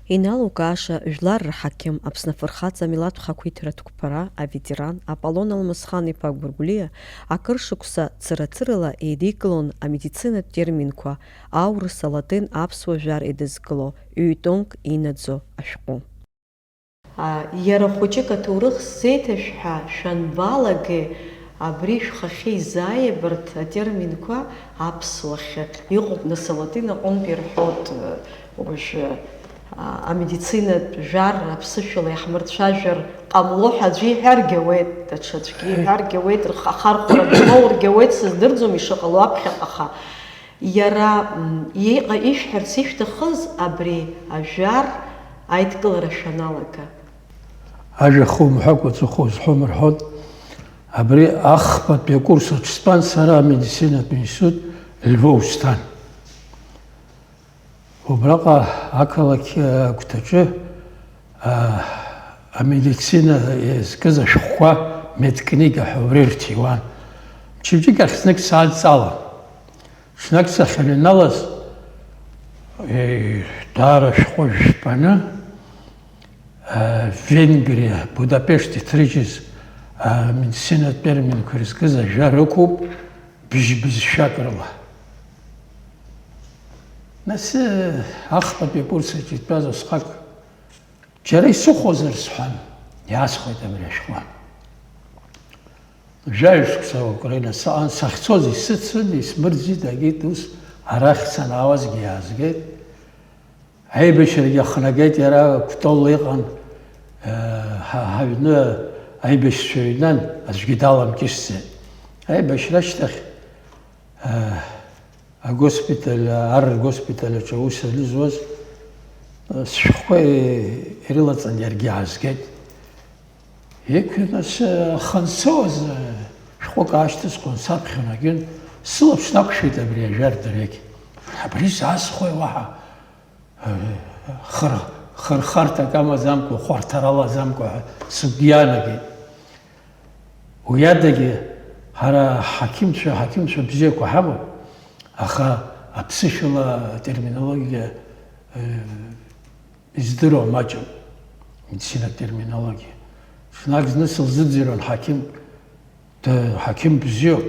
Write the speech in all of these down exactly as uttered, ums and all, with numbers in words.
Иналукааша, жәлар рҳақьым, Аԥсны афырхаҵа амилаҭ хақәиҭра ҭқәԥара аветеран Аполлон Алмысхан-иԥа Гәыргәлиа акыр шықәса цырацырала еидикылон амедицинатә терминқәа, аурыс, алатын, аԥсуа жәар еидызкыло, ҩ-томк инаӡо ашәҟәы. Иара хәыҷык аҭоурых сзеиҭашәҳәа шәанбалагеи, абри шәхахьы изааибарҭ атерминқәа аԥсуахьы иҟоуп, нас, алатын аҟынтә ирҳәоит, уажәы, а, амедицинатә жәар аԥсышәала иаҳмырцәажәар ҟамло ҳәа аӡәы иҳәаргьы ауеит, даҽаӡәгьы иҳәаргьы ауеит, рх-, ахархәара змоургьы ауеит, сыздырӡом ишыҟало аԥхьаҟа, аха Иара, м, иҟа-, ишәҳәарц ишәҭахыз абри ажәар аидкылара шәаналага? Ажәа хумҳәакәа ҵыхәа узҳәом рҳәоит. Абри ахԥатәи акурс аҿы стәан сара амедицинатә институт Львов сҭан. Убраҟа ақалақь агәҭаҿы, а, амедицина иазкыз ашәҟәқәа медкнига ҳәа убри рҭиуан. Мчыбжьык ахь знык саадҵалан. Ҽнак сахьыҩналаз, э, даара шәҟәы жәпаны, э, Венгриа, Будапешт иҭрыжьыз, э, медицинатә терминқәа ирызкыз ажәа рықәуп, быжь-бызшәак рыла. Нас, э, ахԥатәи акурс аҿы итәаз усҟак, џьара исыхәозар сҳәан, иаасхәеит абри ашәҟәы. Жәаҩа шықәса Украина саан, сахьцоз исыцын, исмырӡит, агеит, ус арахь санаауазгьы иаазгеит. Аибашьрагьы ахнагеит, иара Кәтол иҟан, э, ҳа-, ҳаҩны аибашьцәа ҩнан, аӡәгьы даламкьысӡеит. Аибашьра ашьҭахь, э, агоспиталь, ар ргоспиталь аҿы аус анызуаз, э, сшәҟәқәа ирылаҵан иаргьы аазгеит. Иқәны схынцоз, э, шәҟәык аашьҭысхуан, саԥхьа унагин, сылаԥш нақәшәеит абри ажәар дырҩегь. Абри саасхуеи уаҳа, э, хыр-, хырхарҭак амаӡамкәа, хәарҭаралаӡамкәа ҳәа сыгәы иаанагеит. Уи адагьы ҳара ҳақьымцәа, ҳақьымцәа бзиақәа ҳамоуп, аха аԥсышәала атерминологиа, э, издыруа маҷуп, медицина атерминологиа. Ҽнак зны сылзыӡырҩуан ҳақьым, д-, ҳақьым бзиоуп.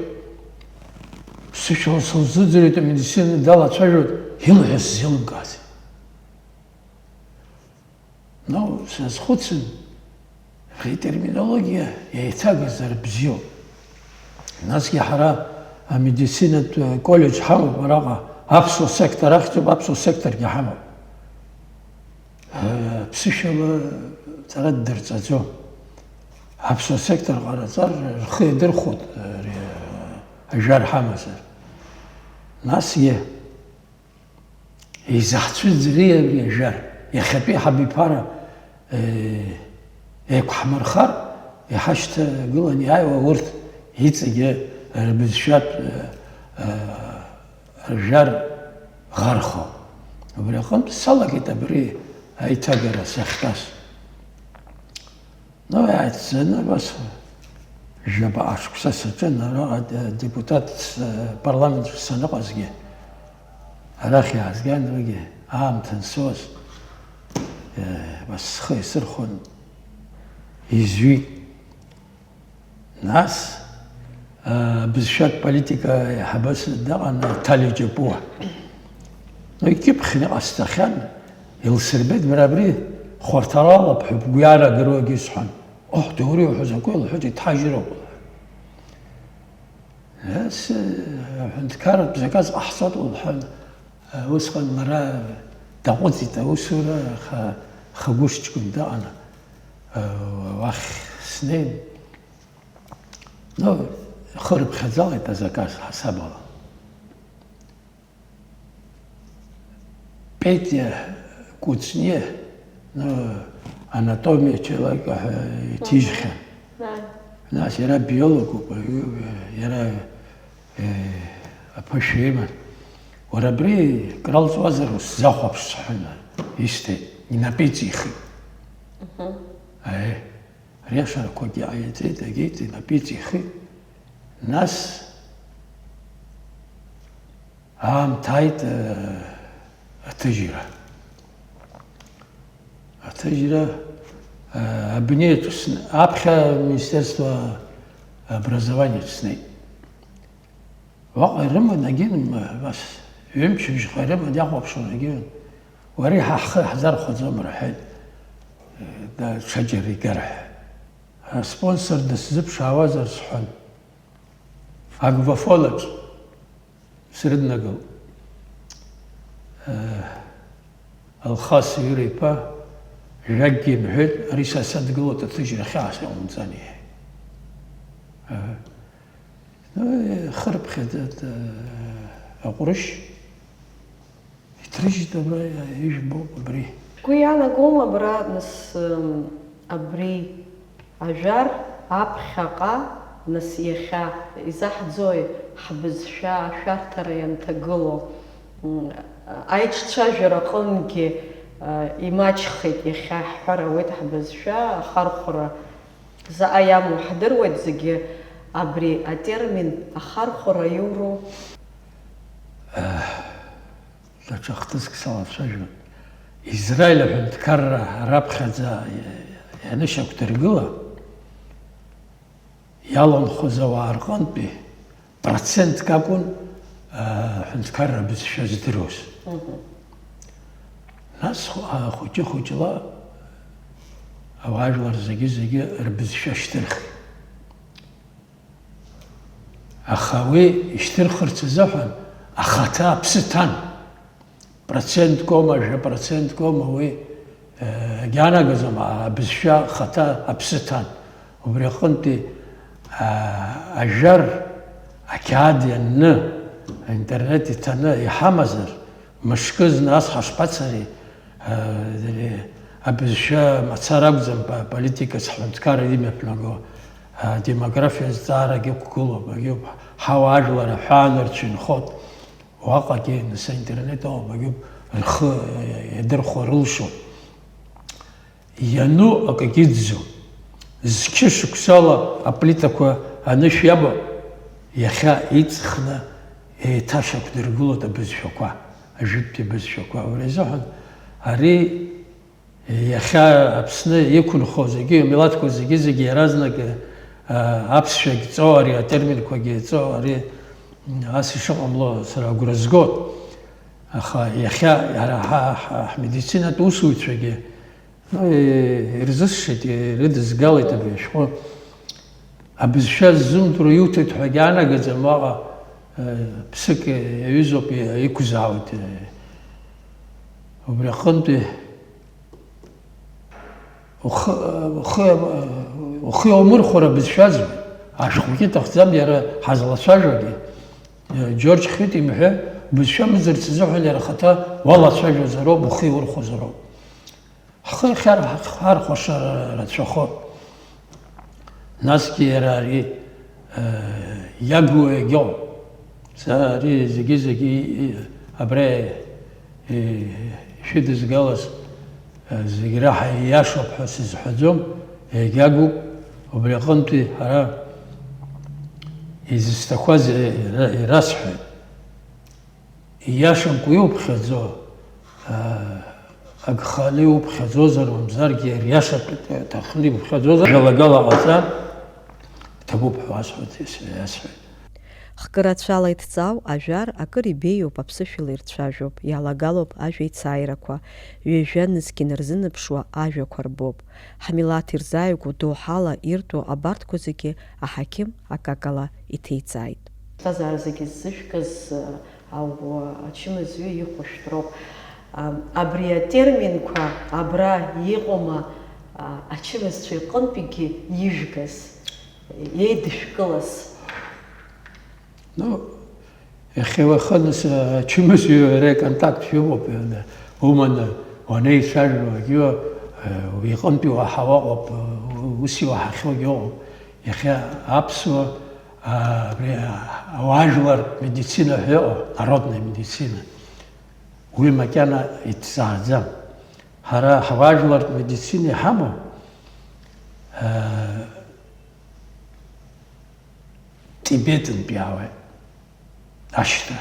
Ԥсышәала сылзыӡырҩуеит, амедицина далацәажәоит, илҳәаз сзеилымкааӡеит. Ну, сазхәыцын, ари атерминологиа еиҭагазар бзиоуп. Насгьы ҳара амедицинатә коллеџь ҳамоуп араҟа, аԥсуа сектор ахьӡуп, аԥсуа секторгьы ҳамоуп. Ԥсышәала ҵара ддырҵаӡом. Аԥсуа сектор ҟараҵар рхы иадырхәоит, ари ажәар ҳамазар. Насгьы Изаҳцәыӡри абри ажәар? Иахьатәи ҳабиԥара, э, еиқәҳмырхар, иҳашьҭагыланы иааиуа урҭ иҵегьы рбызшәатә, э, э, ржәар ӷархо. Убри аҟынтә салагеит абри аиҭагара сахьтәаз. Ну, иааиццаны абас жәабаҟа шықәса саҿын, араҟа де-, депутат с-, парламент саныҟазгьы, арахь иаазган уигьы аамҭа ансоуаз, э, абас схы исырхәон, изҩит. Нас, э, бызшәатә политика аиҳабыс дыҟан Ҭали Џьапуа. Ну, икьыԥхьны иҟасҵахьан, илсырбеит, бара абри хәарҭаралап ҳәа бгәы иаанагар уагьы сҳәан. Оҳ, дауриоу ҳәа закәи лҳәоит, иҭҳажьыроуп лҳәеит. Нас, э, аҳәынҭқарратә заказ ҟаҳҵоит лҳәан, э, усҟан лара даҟәыҵит аусура, аха хагәышҷкәын даҟан, э, уахь снеин. Ну, хы рыԥхьаӡалеит азаказ ҳасабала. Петиа Кәыҵниа, ну, анатомиа человека ҳәа иҭижьхьан. Нас иара биологуп, иара, э, аԥышәа иман. Уара абри кралҵуазар усзахәаԥш сҳәан, исҭеит, инапы иҵихит. Аи, риашарақәагьы ҟаиҵеит, агеит, инапы иҵихит. Нас Аамҭа ааит, э, аҭыжьра. Ҭыжьра, а, абни ҿсны, аԥхьа Министерство образования ҿснеит. Уаҟа ирыман, агьын, абас, ҩымчыбжьҟа ирыман, иахәаԥшуан, агьын. Уара ҳа ҳхы ҳзархәаӡом, рҳәеит, э, да, ҽаџьара игар ҳәа. Аспонсор дысзыԥшаауазар сҳәан. Агвафонаҿ срыднагылт. Э, Алхас Иура иԥа жәакгьы имҳәеит, ари са садгылоит аҭыжьра хьаас иҟоумҵан, иҳәеит. Э, ну, ихырԥхьаӡа, э, аҟәрышь. Иҭрыжьит абра, ижәбоуп абри. Бгәы иаанагома абра, нас, м, абри ажәар аԥхьаҟа, нас, иахьа изаҳӡои ҳбызшәа ашәарҭара ианҭагыло? М, аиҿцәажәара аҟынгьы, а, имаҷхеит, иахьа ҳҳәар ауеит, ҳбызшәа ахархәара заҟа иамоу ҳдыруеит зегьы, абри атермин ахархәара иуру? Даҽа хҭыск салацәажәоит. Израиль аҳәынҭқарра раԥхьаӡа ианышьақәдыргыла, иаланхоз ауаа рҟынтәи процентк акәын, а, аҳәынҭқарра бызшәа здыруаз. Мгм. Нас хә-, а, хәыҷы-хәыҷла ауаажәлар зегьы-зегьы рбызшәа шьҭырхит. Аха уи ишьҭырхырц азыҳәан ахаҭа аԥсы ҭан. Процентк оума, жәа процентк оума уи, э, агьаанагаӡом, абызшәа ахаҭа аԥсы ҭан. Убри аҟынтәи, а, ажәар ақьаад ианны, аинтернет иҭаны иҳамазар, мышкызны ас ҳашԥацари, а, абызшәа мацара акәӡам, па-, политикаҿ ҳҳәынҭқарра имҩаԥнаго, а, демографиа азҵаарагьы ықәгылоуп, агьоуп, ҳауаажәлар аҳәаанырцә инхоит. Уаҟагьы, нас, аинтернет ауп, агьоуп, рхы иадырхәо рылшоит. Иану акагьы ыӡӡом. Зқьышықәсала аплитақәа анышә иабо, иахьа иҵхны еиҭашьақәдыргылоит абызшәақәа, ажәытәтәи абызшәақәа. Убри азыҳәан ари Иахьа Аԥсны иқәынхо зегьы, амилаҭқәа зегьы-зегьы иаразнак, а, аԥсшәагь ҵоу, ари атерминқәагьы ҵоу, ари, м, ас ишыҟамло сара агәра згоит. Аха иахьа ҳара ҳа-, ҳа-, ҳмедицинатә усуҩцәагьы, ну, и-, ирзысшеит, ирыдызгалеит абри ашәҟәы. Абызшәа ззымдыруа иуҭоит ҳәагьы анагаӡам, уаҟа, э, ԥсык иаҩызоуп, и-, иқәзаауеит, э, убри аҟынтәи ухы, ухы, ухы иаумырхәар абызшәа азы, ашәҟәгьы иҭахӡам иара ҳазлацәажәогьы. Э, Џьорџь Хьыти имҳәа, бызшәа мыӡырц азыҳәан иара ахаҭа уалацәажәозароуп, ухы иурхәозароуп. Ҳхы иахьар-, ҳархәаша рацәахоит. Насгьы иара ари, э, иагу егьоуп. Са ари зегьы-зегьы, э, абра, э, ишәыдызгалаз, э, зегь раҳа ииашоуп ҳәа сызҳәаӡом, егьагуп, убри аҟынтәи ара изысҭахқәаз ира-, ирасҳәеит. Ииашамкәа иуԥхьаӡо, аа, агханы иуԥхьаӡозар, мамзаргьы иариашатә ҭахны иуԥхьаӡозар, жәалагала ҟаҵа, иҭабуп ҳәа уасҳәоит, ес-, иасҳәеит. Хкы рацәала иҭҵаау ажәар акыр ибеиоуп, аԥсышәала ирцәажәоуп, иалагалоуп ажәа ицааирақәа, ҩажәа нызқь инарзынарԥшуа ажәақәа рбоуп. Ҳмилаҭ ирзааигәоу доуҳала иртәу абарҭқәа зегьы аҳақьым акакала иҭеиҵааит. Ԥсҭазаара зегьы ззышәкыз, Ауа ачымазаҩы ихәышәтәроуп. А, абри атерминқәа абра иҟоума, а, ачымазцәа иҟынтәигьы ижәгаз, еидышәкылаз? Ну, иахьа уахынла ачымазаҩы иара иконтакт шәымоуп, уманы, уанеицәажәо, уи иҟынтәи уаҳауа ыҟоуп, ус иуаҳахьоугьы ыҟоуп. Иахьа аԥсуа, а, абри, а, ауаажәлар медицина ҳәа иҟоу, народная медицина, уи макьана иҭҵааӡам. Ҳара ҳауаажәлартә медицина иҳамоу, а, Тибетынтә иаауеит. Ашьҭа.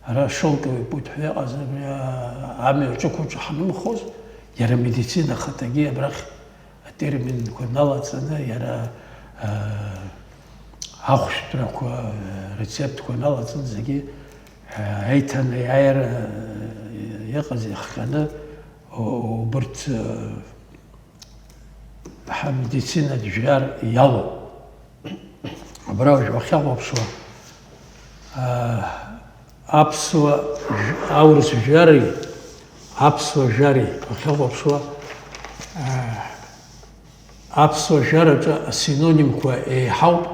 Ара Шелковый путь ҳәа иҟаз абри, а, амҩа аҿықәаҿы ҳанымхоз, Иара амедицина ахаҭагьы абрахь атерминқәа налаҵаны, иара, аа, ахәшәтәрақәа, рецептқәа налаҵаны зегьы, аа, аиҭанеиааира, аа, иҟаз иахҟьаны, у-, убырҭ, аа, ҳамедицинатә жәлар иалоуп. Абра уажә уахьахәаԥшуа, аа, аԥсуа ж-, аурыс жәлари аԥсуа жәлари уахьахәаԥшуа, аа, аԥсуа жәлар аҿы асинонимқәа еиҳауп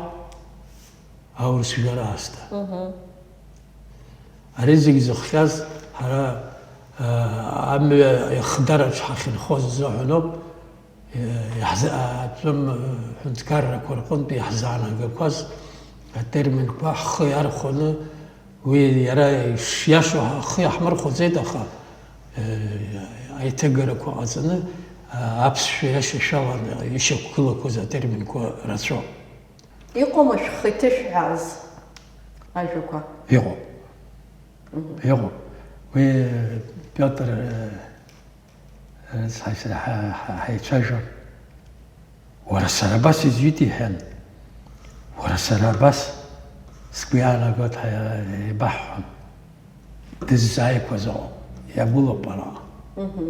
аурыс жәлар аасҭа. Мгм. Ари зегь зыхҟьаз ҳара, аа, амҩа ихдараҿ ҳахьынхоз азыҳәаноуп. Иаҳза-, атәым ҳәынҭқаррақәа рҟынтә иаҳзаанагақәаз атерминқәа ҳхы иархәаны, уи иара ишиашоу ҳхы иаҳмырхәаӡеит, аха, э, аиҭагарақәа ҟаҵаны, а, аԥсшәа иашьашәаланы ишьақәгылақәаз атерминқәа рацәоуп. Иҟоума шәхы иҭышәҳәааз ажәақәа? Иҟоуп. Мгм. Иҟоуп. Уи Пиотр, э, Рыцҳаи сареи ҳа-, ҳа-, ҳаицәажәон. Уара, сара абас изҩит, иҳәан. Уара, сара абас сгәы иаанагоит ҳәа еибаҳҳәон. Дыззааиқәаз ыҟоуп, иагәылоуп араҟа. Мгм.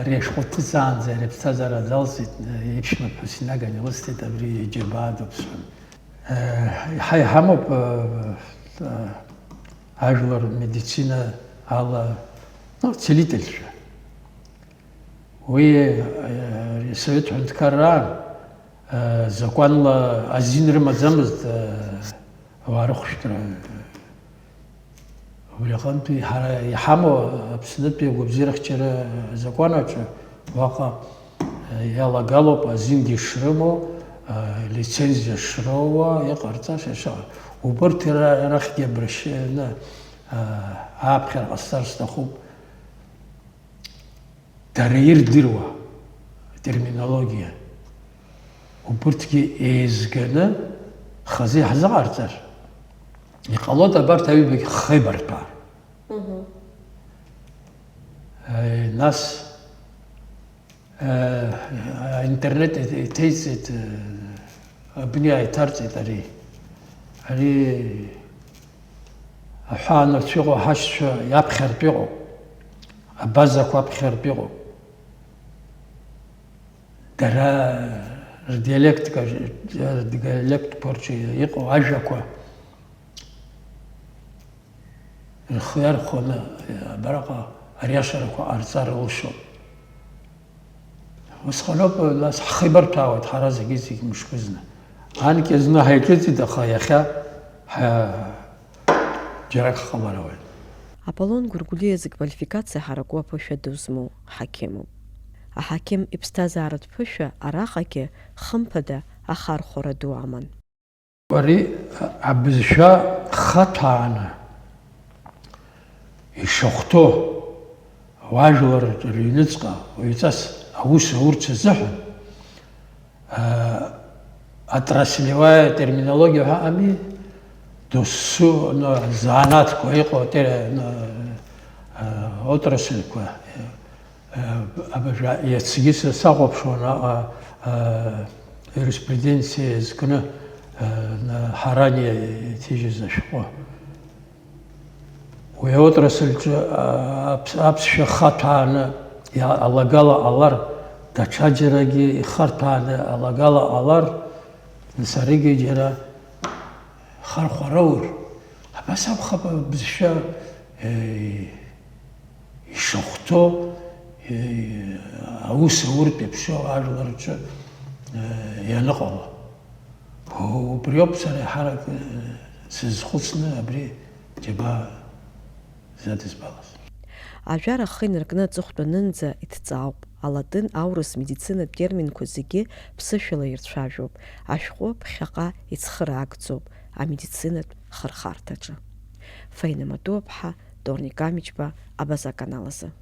Ари ашәҟәы ҭыҵаанӡа ари аԥсҭазаара далҵит, иԥшәмаԥҳәыс инаганы илысҭеит, абри иџьабаа дуп сҳәон. Еиҳа иҳамоуп, ажәлар медицина ала, ну, целительцәа. Уи, э, Совет ҳәынҭқарраан, э, закәанла азин рымаӡамызт, э, ауаа рыхәшәтәра. Убри аҟынтәи ҳара иҳамоу Аԥснытәи агәабзиарахьчара азакәан аҿы уаҟа, э, иалагалоуп азингьы шрымоу, э, лицензиа шроуа, иҟарҵаша, шаҟа. Убырҭ ара-, арахьгьы обращение, э, ааԥхьара ҟасҵар сҭахуп. Дара ирдыруа атерминологиа, убырҭгьы еизганы хазы иаҳзыҟарҵар, иҟалоит абарҭ аҩбагь хеибарҭәаар. Мгм. Аи, нас, э, аинтернет иҭеиҵеит, э, Абни ааиҭарҵеит ари. Ари аҳәаанырцә иҟоу ҳашьцәа иаԥхьартә иҟоуп, абазақәа аԥхьартә иҟоуп. Дара рдиалектика, рдиалектқәа рҿы иҟоу ажәақәа рхы иархәаны абраҟа ариашарақәа ҟарҵар рылшоит. Усҟаноуп, нас, ҳхеибарҭәаауеит ҳара зегьы-зегь мышкызны. Анкьа зны ҳаиҿыҵит, аха иахьа ҳа-, џьарак ҳҟалар ауеит. Аполлон Гәыргәлиа зквалификациа ҳараку аԥышәа ду змоу ҳақьымуп. Аҳақьым иԥсҭазааратә ԥышәа араҟагьы, хымԥада, ахархәара ду аман. Ари абызшәа хаҭәааны ишахәҭоу, ауаажәларратә рыҩныҵҟа уаҩҵас аус аурц азыҳәан, а, отраслевая терминология ҳәа ами, досу, ну, занааҭқәа иҟоу, те-, ну, а, отрасльқәа, Абыржәы иацгьы са сахәаԥшуан аҟа, а, юриспруденциа иазкны, а, на-, Ҳарани иҭижьыз ашәҟәы. Уи аотрасльҿы, а, аԥс-, аԥсшәа хаҭәааны иа-, алагала ҟалар, даҽаџьарагьы ихарҭәааны алагала ҟалар, саргьы џьара хархәараур, абас акәхап абызшәа, э, ишахәҭоу, э, аус ауртә иаԥсоу ажәлар рҿы, э, ианыҟало. Убриоуп сара еиҳарак, э, сызхәыцны абри џьабаа задызбалаз. Ажәар ахы инаркны аҵыхәтәа анынӡа иҭҵаауп, алатын, аурыс медицинатә терминқәа зегьы ԥсышәала ирцәажәоуп, ашәҟәы ԥхьаҟа ицхыраагӡоуп амедицинатә хырхарҭаҿы. Фаина Матуаԥҳа, Торник Амичба, Абаза аканал азы.